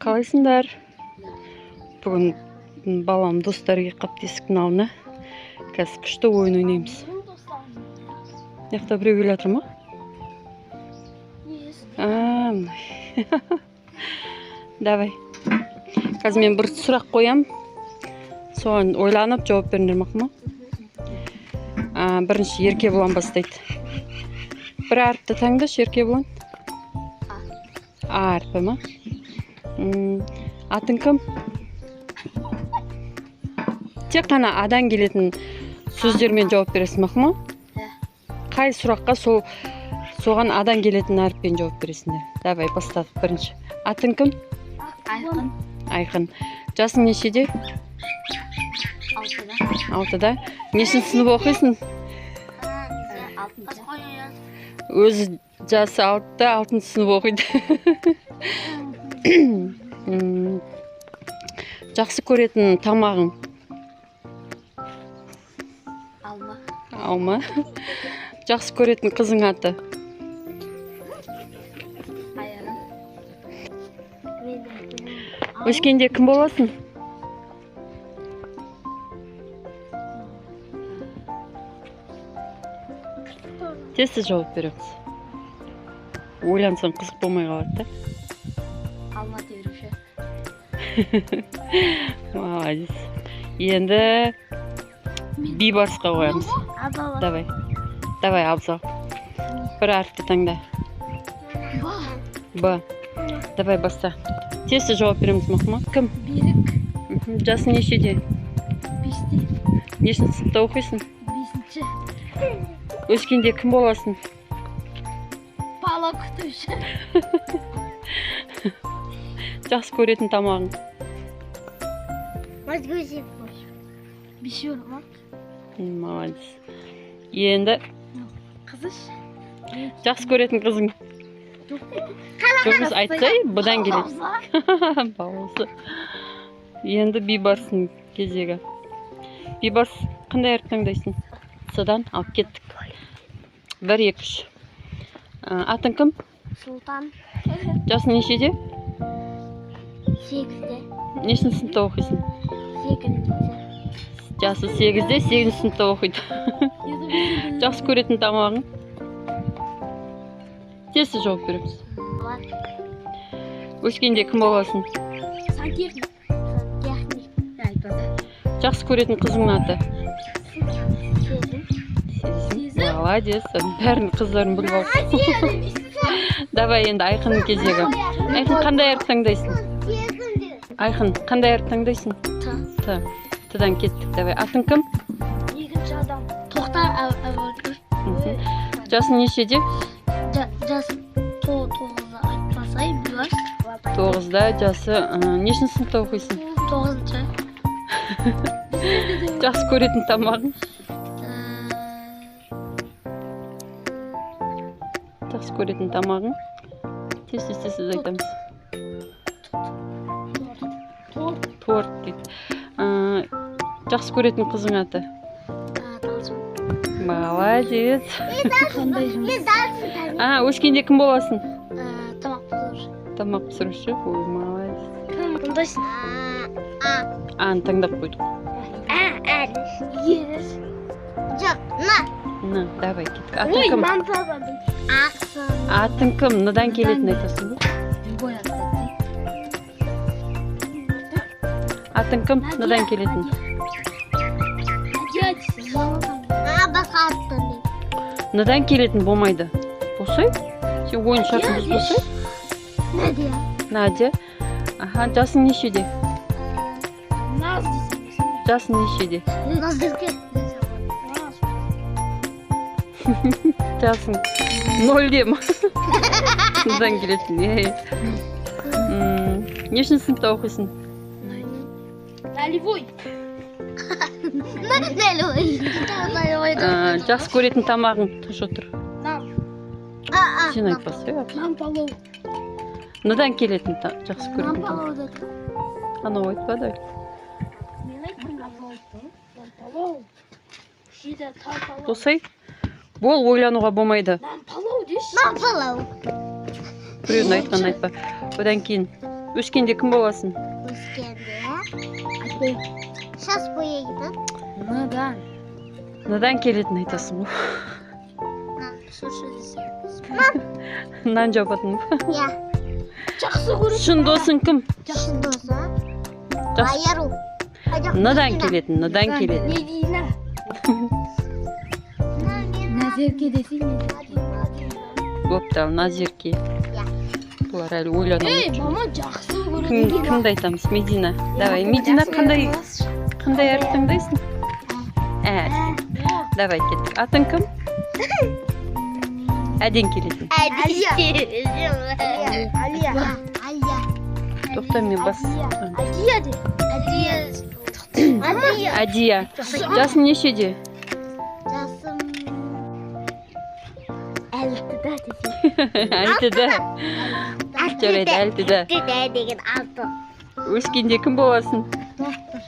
Қалайсыңдар? Бүгін балам достары келіп қапты есіктің алдына. Қазір күшті ойын ойнаймыз. Мына жақта біреу келе жатыр ма? Давай. Қазір мен бір сұрақ қоям. Соған ойланып жауап беріңдер, мақұл ма? Бірінші Еркебұлан бастайды. Бір әріпті таңдашы, Еркебұлан. А әрпі ма? Атың кім? Тек қана адан келетін сөздермен жауап бересің, мақұл ма? Қай сұраққа соған адан келетін әріппен жауап бересіңдер. Давай, бастадық бірінші. Атың кім? Айқын. Айқын. Жасың нешеде? 6-да. 6-да. Нешінші сынып оқисың? 6-шы. Өзі жасы 6-да, 6-шы сынып оқиды. Жақсы көретін тамағың? Алма. Алма. Жақсы көретін қызың аты? Айарым. Өскенде кім боласың? Тез-тез жауап береміз. Ойлансаң қызық болмай қалады да. Алма теруші. Молодец. Енді Бейбарысқа қоямыз. Давай. Давай, Абзал. Бір әріпті таңда. Б. Давай, баста. Тез-тез жауап береміз, мақұл ма? Кім? Берік. Жасың нешеде? 5-те. Нешінші сыныпта оқисың? 5-ші. Өскенде кім боласың? Бала күтуші. Жақсы көретін тамағың? Бешбармақ. Молодец. Енді Қызыш. Жақсы көретін қызың? Жоқ. Жоқ, айтсай, бұдан келеді. Баласы. Енді Бейбарыстың кезегі. Бейбарыс, қандай әріп таңдайсың? Содан алып кеттік. 1, 2, 3. Атың кім? Сұлтан. Жасың нешеде? 8-де. Нешінші сыныпта оқисың? 8-де. Жасы 8-де, 8-ші сыныпта оқиды. Жақсы көретін тамағың? Тез-тез жауап береміз. Өскенде кім боласың? Сантехник. Сантехник. Жақсы көретін қызыңның аты? Сезім. Сезім. Молодец. Бәрін қыздарын біліп алыпсың. Давай енді Айқынның кезегі. Айқын, қандай әріп таңдайсың? Айқын, қандай әріп таңдайсың? Т. Т. Т-дан кеттік. Давай. Атың кім? Екінші адам. Тоқтар Әбубәкір. Жасың нешеде? Жасым 9-да айтпасай, Бейбарыс. 9-да жасы. Нешінші сыныпта оқисың? 9-шы. Жақсы көретін тамағың? Жақсы көретін тамағың? Тез-тез, тез-тез айтамыз. Торт. Торт дейді. Жақсы көретін қызың аты? Талшын. Молодец. Қандай жұмыс? Өскенде кім боласың? Тамақ пісіруші. Тамақ пісіруші? Ой, молодец. Қандайсың? Аны таңдап қойдық. А, ә. Жоқ, на. На, давай, кеттік. Атың кім? Мам табадым. Ақсын. Атың кім? Ныдан келетін айтасың ба? Любой ат. Атың кім? Ныдан келетін. Басқа ат таңдаймын. Ныдан келетін болмайды. Болсай? Сен ойын шартын бұзбасай? Надя. Надя. Аха, жасың нешеде? Наз дейсің. Жасың нешеде? Назерке. Жасың 0-де ма? Ныдан келетін. Ей. Нешінші сыныпта оқисың? Налевой. Налевой. Налевой. Жақсы көретін тамағың? Тыныш отыр. Нан. Сен айтпасай, аты. Нан палау. Ныдан келетін жақсы Нан көретін тамақ. палау деді. Анау айтпады. Мен айттым нан палау. Жейді, тал палау. Болсай, бол, ойлануға болмайды. Нан палау деші. Нан палау. Біреудің айтқанын айтпа. Одан кейін Өскенде кім боласың? Өскенде. Шаш бояймын. Надан. Надан келетін айтасың ғой. Нан. Шашы десем. Нан жабатын ба? Иә. Жақсы көретін. Шын досың кім? Шын досым. Жақсы. Айару. Надан келетін, надан келетін. Медина. Назерке десең. Бопты, ал Назерке. Иә. Бұлар әлі ойлана Ей, алмайды. мама жақсы Кім, көреді. кімді айтамыз? Медина. Давай, Медина қандай қандай әріп таңдайсың? Ә. Давай кеттік. Атың кім? Әден келетін. Алия. Алия. Алия. Тоқта, мен бас. Адия де. Алия. Алия. Әдия. Жасың нешеде? Жасым алтыда десең. Алтыда. Жарайды, алтыда. Алтыда деген алты. Өскенде кім боласың? Доктор.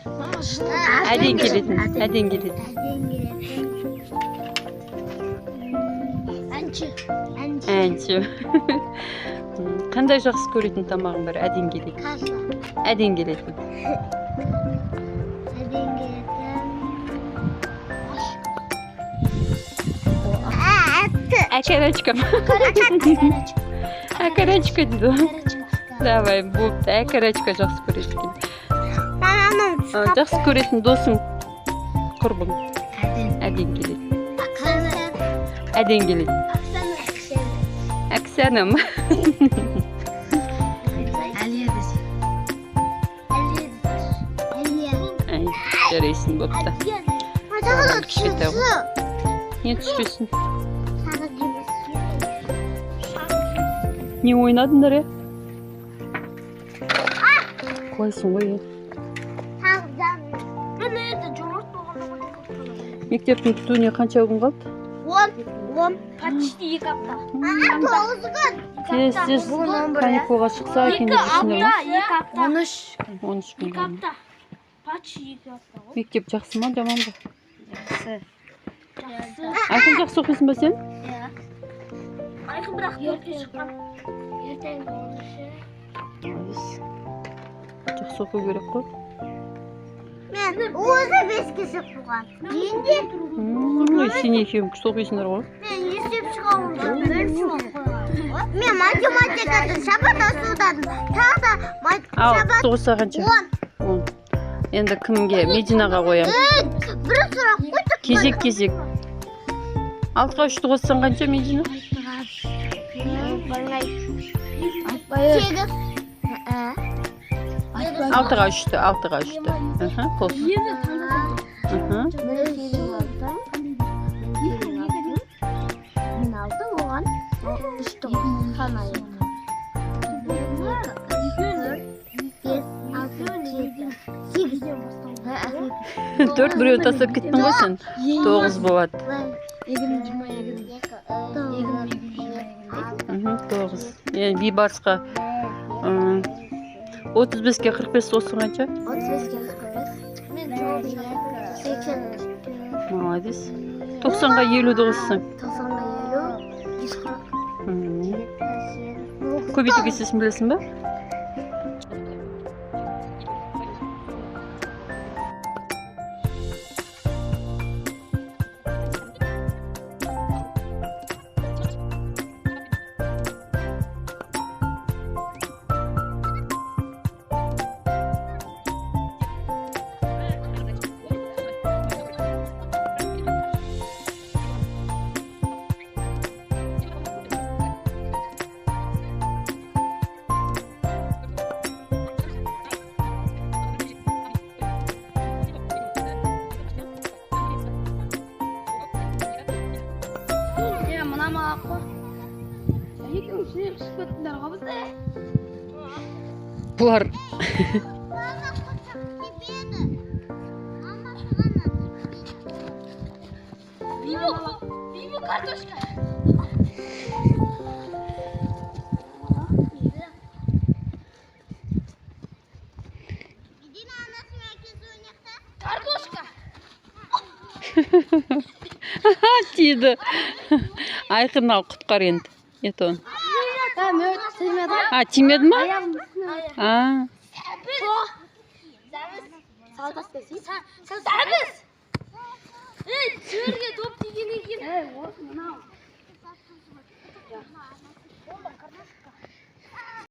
Әден келетін. Әден келетін. Әден келетін. Әнші. Әнші. Әнші. Қандай жақсы көретін тамағың бар? Әден келетін. Каша. Әден келетін. Әден келетін. Атты. Әкәрәчка ма? Әкәрәчка дейді ғой. Давай, бопты. Әкәрәчка жақсы көреді екен. Мамам. Жақсы көретін досың, құрбың? Әден келетін. Әден келетін. Әксәнім. Әлия десең. Ай, жарайсың, бопты. Кішкентай ғой. Не түсіресің? Не ойнадыңдар, е? Құлайсың ғой, е. Міне это жомарт болғанда. Мектептің бітуіне қанша күн қалды? 10. 10. Почти 2 апта. 9 күн. Тез тез каникулға шықса екен 2 деп жүрсіңдер апта, ма? 2 апта. 13 күн. 13 күн 2 қалды. апта. Почти 2 апта ғой. Мектеп жақсы ма, жаман ба? Жақсы. Жақсы. Айқын, жақсы оқисың ба сен? Иә. Айқын бірақ 4-ке шыққан. Ертең 13-і. Молодец. Жақсы оқу керек қой. Мен өзі 5-ке шыққан. Мен де. Ой, сен екеуің күшті оқисыңдар ғой. Мен есеп шығамын. Мен математикадан шабат асудан тағы да Ал, шабат тоғызға қанша? 10. 10. Енді кімге? Мединаға қоямын. Бір сұрақ қойдық. Кезек кезек. Алтыға үшті қоссаң қанша, Медина? 8. Алтыға үшті, алтыға үшті. Аха, қос. Енді таңдасам. Аха. Мен алты оған үшті санайын. 2, 4, 5, 6, 7, 8. Төрт, біреуін тастап кеттің ғой сен. 9 болады. 9. Енді Бейбарысқа 35-ке 45 қоссаң қанша? 35-ке 45. Мен жауап 83. Молодец. 90-ға 50-ді қоссаң. 90-ға 50, 140. Көбейту кестесін білесің ба? Е, мына маған қой. Екеуің сүйек түсіп кеттіңдер ғой бізде. Бұлар Бибі, бибі картошка. Картошка. Тиді. Айқын, ал, құтқар енді. Ет оны. А, тимеді ма? А. Сәбіз. Ей, жерге доп тигеннен кейін. Ей, осы мынау.